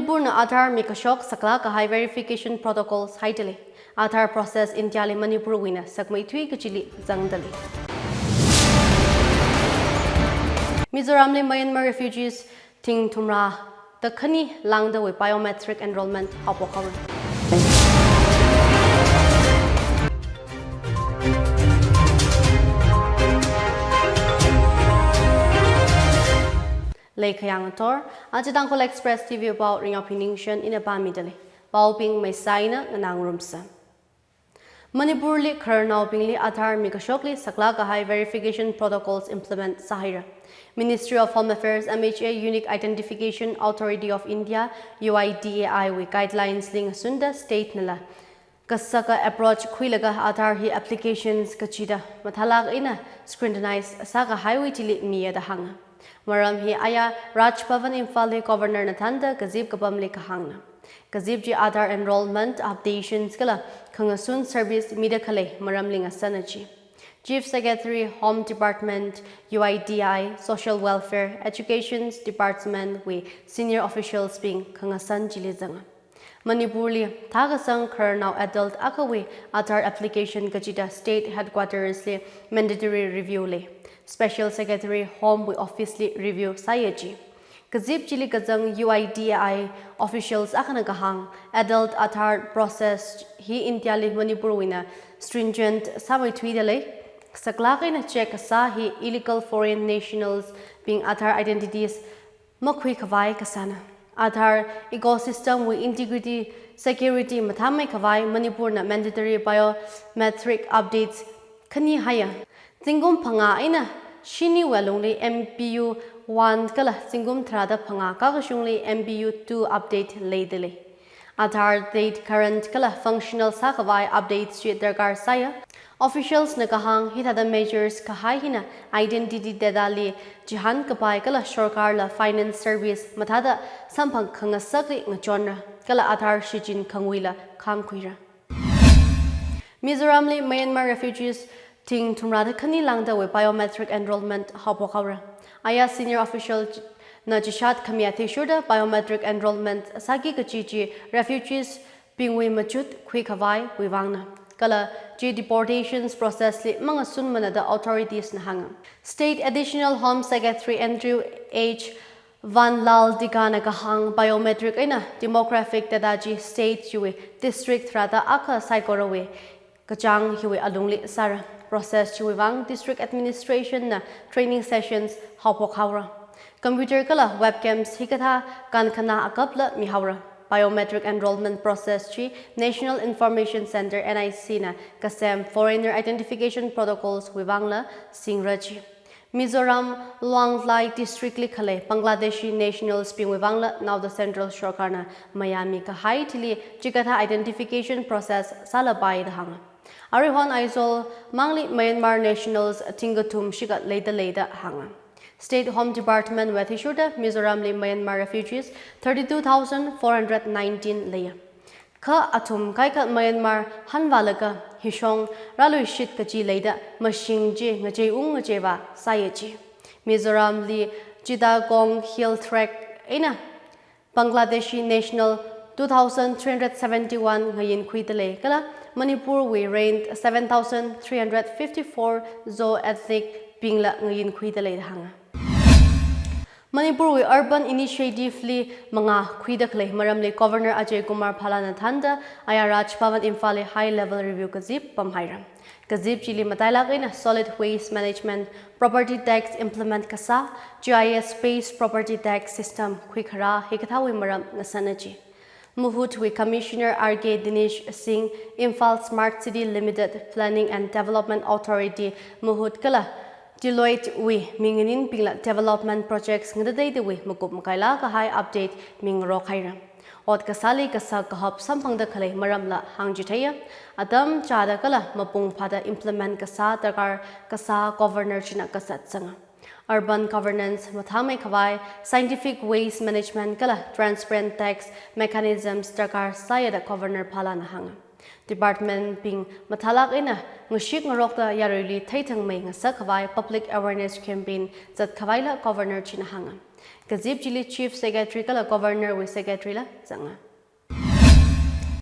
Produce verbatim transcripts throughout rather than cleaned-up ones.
Manipurna Aadhaar mikashok saklāk kahai verification protocols haidalei. Aadhaar process Indiali Manipurwuina sakmeithui kachili zangdalei. Mizoramli Myanmar refugees thing thumrāda khani lāngdawui biometric enrollment haophok haora. Leikhayang athor, aja Tangkhul Express T V pao Ringyaophi Ningshen ina pāmidalei. Paobing maisai eina nganāngarumsa. Manipurli khararnaobingli Aadhaar mikashokli saklāk kahai verification protocols implement sāhaira. Ministry of Home Affairs, M H A, Unique Identification Authority of India, U I D A I wui guidelines li ngasunda state nala kasaka approach khuilaga Aadhaar hi applications kachida mathālāk eina scrutinize sākahaiwui thili miya da hānga. Maram hi aya Raj Bhavan Imphalli Governor na thānda kazip kapamli kahāngna. Kazip chi Aadhaar enrollment, updations kala khangasun service mida khalei maramli ngasāna ji. Chief Secretary, Home Department, U I D I, Social Welfare, Education Department wui senior officials bing khangasān chili zanga. Manipurli thākasang khararnao adult akhawui Aadhaar application kachida state headquarters li mandatory review lei. Special Secretary Home wui office li review sāya ji. Kazip chili kazang U I D A I officials akhana kahāng, adult Aadhaar process hi Indiali Manipurwuina stringent sāmeithuidalei. Saklāk eina check kasā hi illegal foreign nationals bing Aadhaar identities makhuikhavai kasāna. Aadhaar ecosystem wui integrity, security mathāmeikhavai Manipurna mandatory biometric updates khani haiya. Zingkum phangā eina shiniwui alungli M P U one kala zingkum tharāda phangā kakashungli M P U two update leidalei. Aadhaar date current kala functional sākhavai updates chi darkar sāya. Officials na kahāng hithāda measures kahai hina identity data li chihān kapai kala sorkarla finance service mathāda samphang khangasakli ngachonra kala Aadhaar shichin khangwuila khāngkhuira. Mizoramli Myanmar refugees thing thumrāda khani lāngdawui biometric enrollment haophok haora. Aya senior official ch-, na chishat khami athishurda biometric enrollment sāki kachi chi refugees bingwui machut khuikhavaiwui vangna. Kala chi deportations process li mangasunmana da authorities na hānga. State Additional Home Secretary Andrew H Vanlaldiga na kahāng biometric eina demographic data chi state chiwui district tharāda akha saikorawui kachāng hiwui alungli sāra. Process chiwui vang district administration na training sessions haophok haora. Computer kala webcams hikathā kankhana akapla mihaora. Biometric enrollment process chi National Information Centre, N I C na kasem foreigner identification protocols wui vangla singra ji. Mizoram Luang Prabang District li khalei Bangladeshi nationals bingwui vangla naoda central sorkarna mayāmi kahai thili chikathā identification process sālapai da hānga. Aruihon Aizawl mangli Myanmar nationals thingkathum shikat leida leida hānga. State Home Department wui athishurda Mizoramli Myanmar refugees thirty-two thousand four hundred nineteen leiya. Kha athum kaikha Myanmar hanvālaga hishong rāluishit kachi leida mashing chi ngacheiung ngacheiva sāya ji. Mizoramli Chittagong Hill Tracts eina Bangladeshi national two thousand three hundred seventy-one ngayinkhuida lei kala Manipurwui rent seven thousand three hundred fifty-four Zo ethnic bingla ngayinkhuida lei da hānga. Manipurwui urban initiative li mangā khuida khalei maramli Governor Ajay Kumar Bhalla na thānda aya Raj Bhavan Imphal li high level review kazip pamhaira. Kazip chili matailāk eina solid waste management, property tax implement kasā, G I S based property tax system khuikharā hikathāwui maram ngasāna ji. Muhut wui Commissioner R K Dinesh Singh, Imphal Smart City Limited, Planning and Development Authority, Muhut kala Deloitte wui minganinbingla development projects ngatateitawui makup makaila kahai update mingarok haira. Ot kasāli kasak kahop samphangda khalei maramla hāngchitheiya. Atam chāda kala mapung phāda implement kasā darkar kasā Governor china kasat sanga. Urban governance mathāmeikhavai, scientific waste management kala transparent tax mechanisms darkar sāya da Governor Bhalla na hānga. Department bing mathālāk eina ngashik ngarokta yaruili theithangmei ngasakkhavai public awareness campaign zatkhavaila Governor china hānga. Kazip chili Chief Secretary kala Governor wui Secretary la zanga.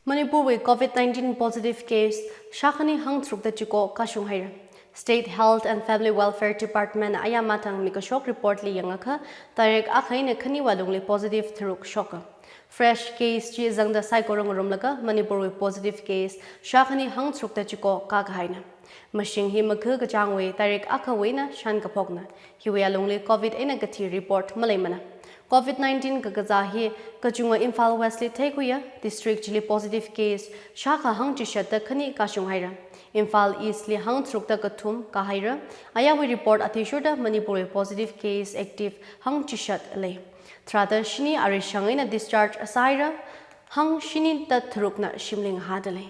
Manipur wui COVID nineteen positive case shākhani hangtharukda chiko kashung haira. State Health and Family Welfare Department ayā mathang mikashok report li yangakha, tarik akha eina khaniwui lungli positive tharuk shoka. Fresh case chi zangda saikora ngarumlaga Manipur wui positive case shākhani hangtharukda chiko kākahaina. Mashing hi makha kachāngwui tarik akhawui eina shan kaphokna. Hiwui alungli COVID eina kathi report maleimana. COVID nineteen kakazā hi kachunga Imphal West li theikhuiya, district chili positive case shākha hangchishatda khani kashung haira. Imphal East li hangtharukda kathum kāhaira. Ayāwui report athishurda Manipur wui positive case active hangchishat lei. Tharāda shini arishang eina discharge sāhaira, hangshinida tharukna shimli ngahāda lei.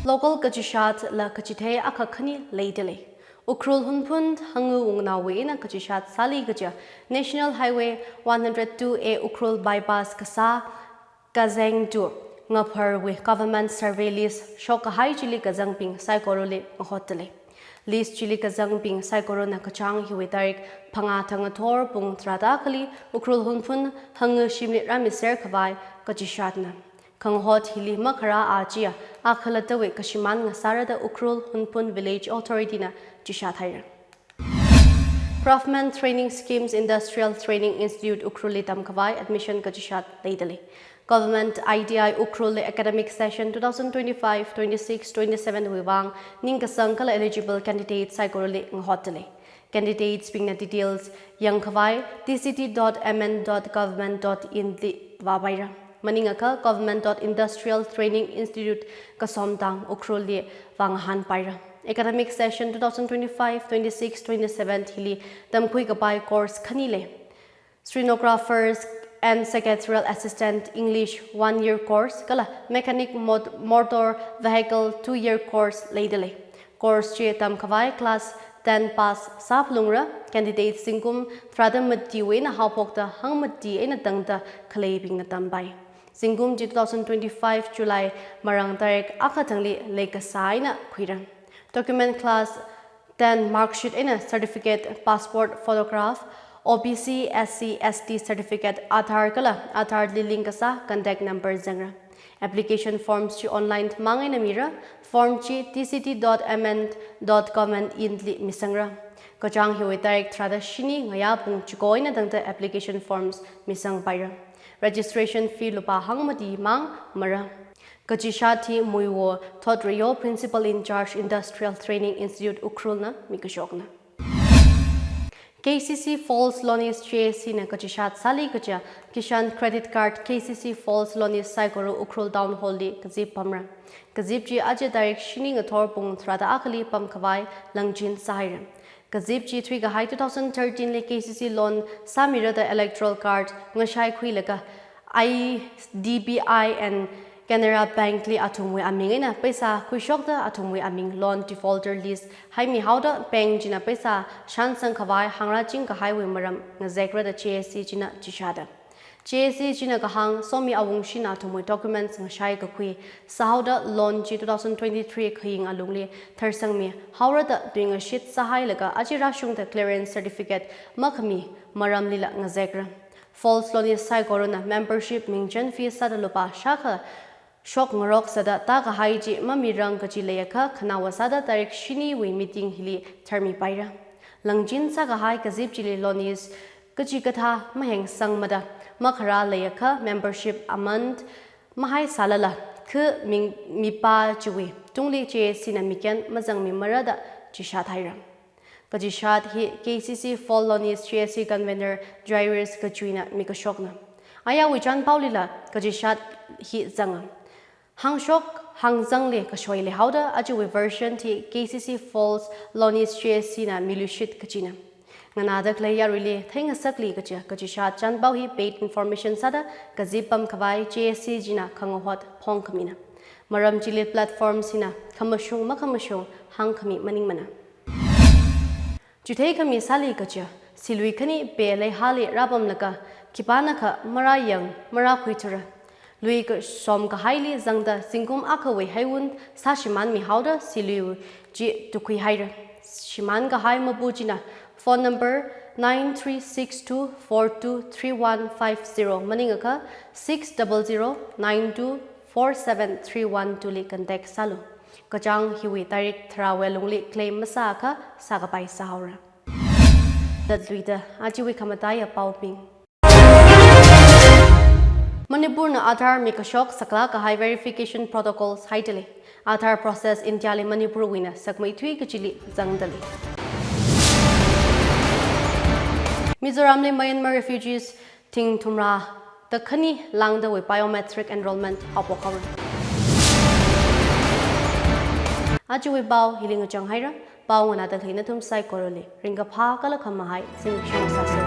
Local kachishat la kachithei akha khani leida lei. Ukhrul Hunphun hangu wungnaowui eina kachishat sāli kaja National Highway one hundred two A Ukhrul bypass kasā Kazeng to Ngapharwui government survey list shokkahai chili kazangbing saikorali ngahotda lei. List chili kazangbing saikorana kachāng hiwui tarik phangā thangathor pung tharāda akhali Ukhrul Hunphun hangu shimli rāmiser khavai kachishatna. Khangahot hili makharā achiya akhalattawui kashimān ngasārada Ukhrul Hunphun Village Authority na chishat haira. Craftsman Training Schemes Industrial Training Institute Ukhrul li tamkhavai admission kachishat leida lei. Government I T I Ukhrul li academic session two thousand twenty-five twenty-six twenty-seven wui vang ningkasang kala eligible candidates saikorali ngahotda lei. Candidates bingna details yangkhavai T C T dot M N dot government dot in li vāpaira. Maningakha Government dot Industrial Training Institute Kasomtang Ukhrul li vāngahānpaira. Academic session two thousand twenty-five twenty-six twenty-seven hili tamkhui kapai course khani lei. Stenographers and Secretarial Assistant English one year course kala Mechanic Mot-, Motor Vehicle two year course leida lei. Course chi tamkhavai class ten pass sāphalungra, candidate zingkum tharāda matiwui eina haophokta hangmati eina tangda khaleibingna tampai. Zingkum chi two thousand twenty-five July marāng tarik akha thangli leikasā eina khuira. Document class ten mark sheet eina certificate, passport, photograph, O B C, S C, S T certificate, Aadhaar kala Aadhaar li link kasā contact number zangra. Application forms chi online mang eina mira, form chi T C T dot M N dot government in li misangra. Kachāng hiwui tarik tharāda shini ngayā pung chiko eina tangda application forms misangpaira. Registration fee lupā hangmati mang mara. Kachishat hi Muiwo Thotreyo, Principal in Charge Industrial Training Institute Ukhrul na mikashokna. K C C Falls Loanees J A C na kachishat sāli kaja Kishan Credit Card K C C Falls Loanees saikora Ukhrul Town Hall li kazip pamra. Kazip chi aja tarik shini ngathor pung tharāda akhali pamkhavai langchin sāhaira. Kazip chi thuikahai two thousand thirteen li K C C loan sāmira da electoral card ngashaikhuilaga I D B I and Canara Bank li athumwui aming eina paisa khuishokda athumwui aming loan defaulter list haimihaoda bank china paisa shansangkhavai hāngrāchingkahaiwui maram ngazekra da J A C china chishāda. J A C china kahāng, somi awungshina athumwui documents ngashaikakhui sāhaoda loan chi two thousand twenty-three khaying alungli tharsanmihaora da tuingashit sāhailaga aja rāshungda clearance certificate makhami maramlila ngazekra. Falls Loanees saikorana membership mingchan fee sāda lupā shākha shokngarok sāda tākahai chi mamirang kaji leiakha khanaowa sāda tarik shiniwui meeting hili tharmipaira. Langchin sākahai kazip chili loanees kachikathā mahengsangmada makharā leiakha membership amount mahaisālala kha ming mipā chiwui tungli J A C na miken mazangmimara da chishat haira. Kachishat hi K C C Falls Loanees J A C Convener Jairus Kachuina mikashokna. Ayāwui chanpaolila kachishat hi zanga. Hāngshok hāngzangli kashoi leihaoda ajawui version hi K C C Falls Loanees J A C na miluishit kachina. Nganāda khalei yaruili theingasakli kaja kachishat chanpao hi paid information sāda kazip pamkhavai J A C china khangahot phongkhamina. Maram chili platform china khamashung makhamashung hāngkhami maningmana. Chitheikhami sāli kaja, silui khani pe leihāli rāpamlaga, khipānakha marāyang, marākhuithura. Lui kashom kahaili zangda zingkum akhawui heiwun sāshimānmihaoda silui chi tukhuihaira. Shimānkahai mapu china phone number nine three six two four two three one five zero, maningakha six double zero nine two four seven three one two li contact sālu. Kachāng hiwui tarik tharāwui lungli claim masāakha sākapai sāhaora. Tatluida ajawui khamataiya paobing. Manipurna Aadhaar mikashok saklāk kahai verification protocols haidalei. Aadhaar process India li Manipurwuina sakmeithui kachili zangdalei. Mizoramli Myanmar refugees thing thumrā da khani lāngdawui biometric enrollment haophok haora. Ajawui pao hili ngachang haira. Pao nganāda khalei nathum saikorali ringkaphā kala khamahai zimiksho sāsa.